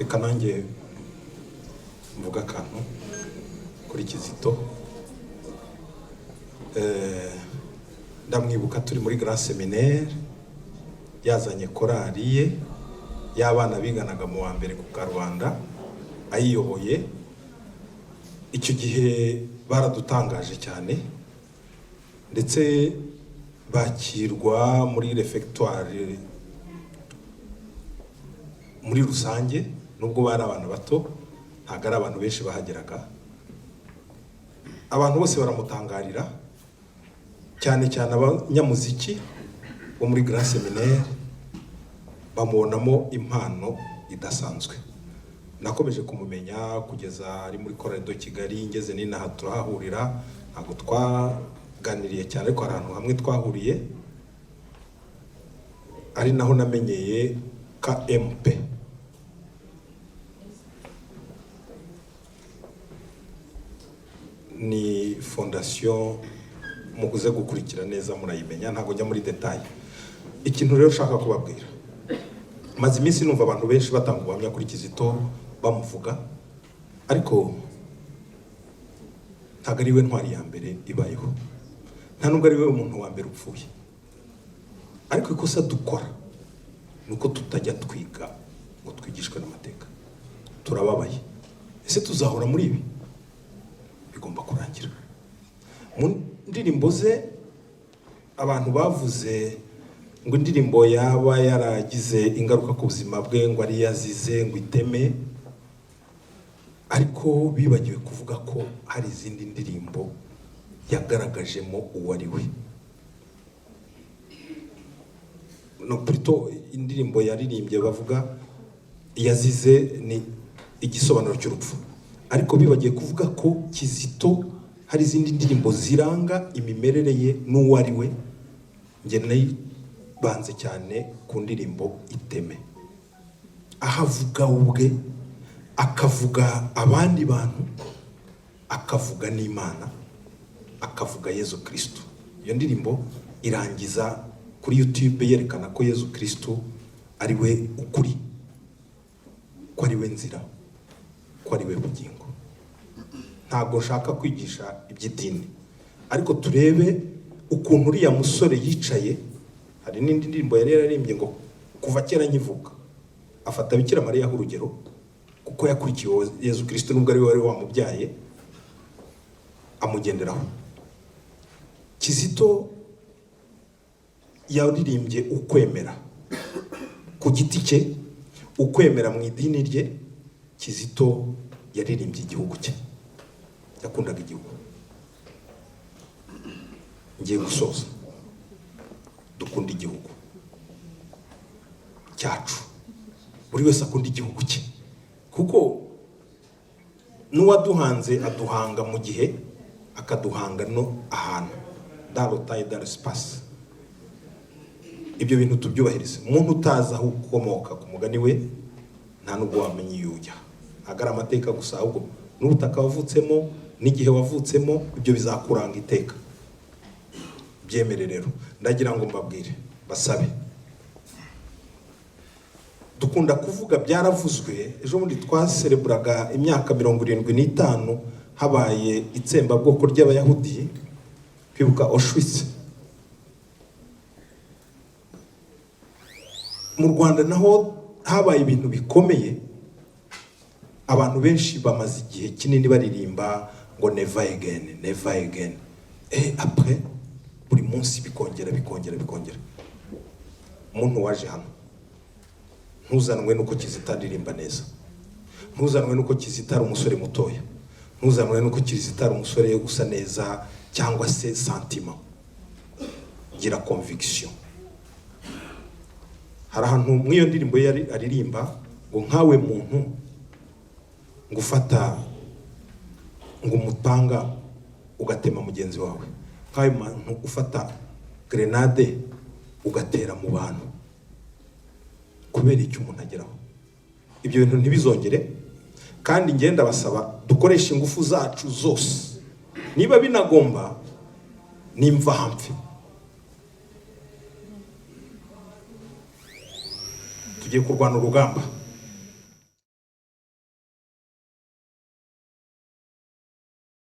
Reka nanjye mvuga akantu kuri Kizito. Ndamwibuka turi muri Grand Seminaire, yazanye korali ye y'abana biganaga mu wa mbere ku Karubanda, ayiyoboye. Icyo gihe baradutangaje cyane, ndetse bakirwa muri réfectoire muri rusange. Nubwo bari abantu bato, ntabwo ari abantu benshi bahageraga. Abantu bose baramutangarira, cyane cyane abanyamuziki bo muri Grand Seminaire, bamubonamo impano idasanzwe. Nakomeje kumumenya kugeza ari muri Chorale de Kigali. Ngeze n'inaha turahahurira. Ntabwo twaganiriye cyane, ariko hari ahantu hamwe twahuriye, ari naho namenyeye KMP. Ni fondation mukuze gukurikira neza, murayimenya, ntabwo njya muri détails. Ikintu rero ushaka kubabwira, maze iminsi numva abantu benshi batanga ubuhamya kuri Kizito, bamuvuga, ariko ntabwo ari we ntwari ya mbere ibayeho, nta nubwo ari we muntu wa mbere upfuye. Ariko ikosa dukora ni uko tutajya twiga ngo twigishwe n'amateka. Turababaye. Ese tuzahora muri ibi? Bigomba kurangira. Mu ndirimbo ze, abantu bavuze ngo indirimbo yaba yaragize ingaruka ku buzima bwe, ngo ari yazize ngo iteme, ariko bibagiwe kuvuga ko hari izindi ndirimbo yagaragajemo uwo ari we. No plutôt, indirimbo yaririmbye bavuga yazize ni igisobanuro cy'urupfu, ariko bibagiwe kuvuga ko Kizito hari izindi ndirimbo ziranga imimerere ye n'uwo ari we. Njye nayibanze cyane ku ndirimbo Iteme, aho avuga ubwe, akavuga abandi bantu, akavuga n'Imana, akavuga Yezu Kirisitu. Iyo ndirimbo irangiza kuri YouTube yerekana ko Yezu Kirisitu ari we ukuri, ko ari we nzira, ko ari we bugingo. Ntabwo nshaka kwigisha iby'idini, ariko turebe ukuntu uriya musore yicaye. Hari n'indi ndirimbo yari yararimbye ngo "Kuva kera nkivuka", afata Bikira Mariya urugero, kuko yakurikiye Yezu Kirisitu, nubwo ari we wari wamubyaye, amugenderaho. Kizito yaririmbye ukwemera ku giti cye, ukwemera mu idini rye. Kizito yaririmbye igihugu cye, yakundaga igihugu. Ngiye gusoza. Dukunda igihugu cyacu, buri wese akunda igihugu cye, kuko n'uwaduhanze aduhanga mu gihe, akaduhanga no ahantu, dans le temps et dans l'espace. Ibyo bintu tubyubahirize. Umuntu utazi aho ukomoka, ku mugani we, nta nubwo wamenya iyo ujya. Ntabwo ari amateka gusa, ahubwo n'ubutaka wavutsemo n'igihe wavutsemo, ibyo bizakuranga iteka. Byemere. Rero ndagira ngo mbabwire, basabe. Dukunda kuvuga, byaravuzwe ejo bundi, twasereburaga imyaka 75 habaye itsembabwoko ry'Abayahudi, kwibuka Auschwitz. Mu Rwanda naho habaye ibintu bikomeye. Abantu benshi bamaze igihe kinini baririmba ngo "Never again, never again", et après buri munsi bikongera, bikongera, bikongera. Umuntu waje hano, ntuzanwe nuko Kizito aririmba neza, ntuzanwe nuko Kizito ari umusore mutoya, ntuzanwe nuko Kizito ari umusore usa neza, cyangwa se sentiment. Gira conviction. Hari ahantu muri iyo ndirimbo ye aririmba ngo "Nkawe muntu", ngo ufata ngo umupanga ugatema mugenzi wawe, "Nkawe muntu ufata grenade ugatera mu bantu", kubera icyo umuntu ageraho. Ibyo bintu ntibizongere. Kandi ngenda basaba, dukoreshe ingufu zacu zose. Niba binagomba nimva hampfe, tugiye kurwana urugamba.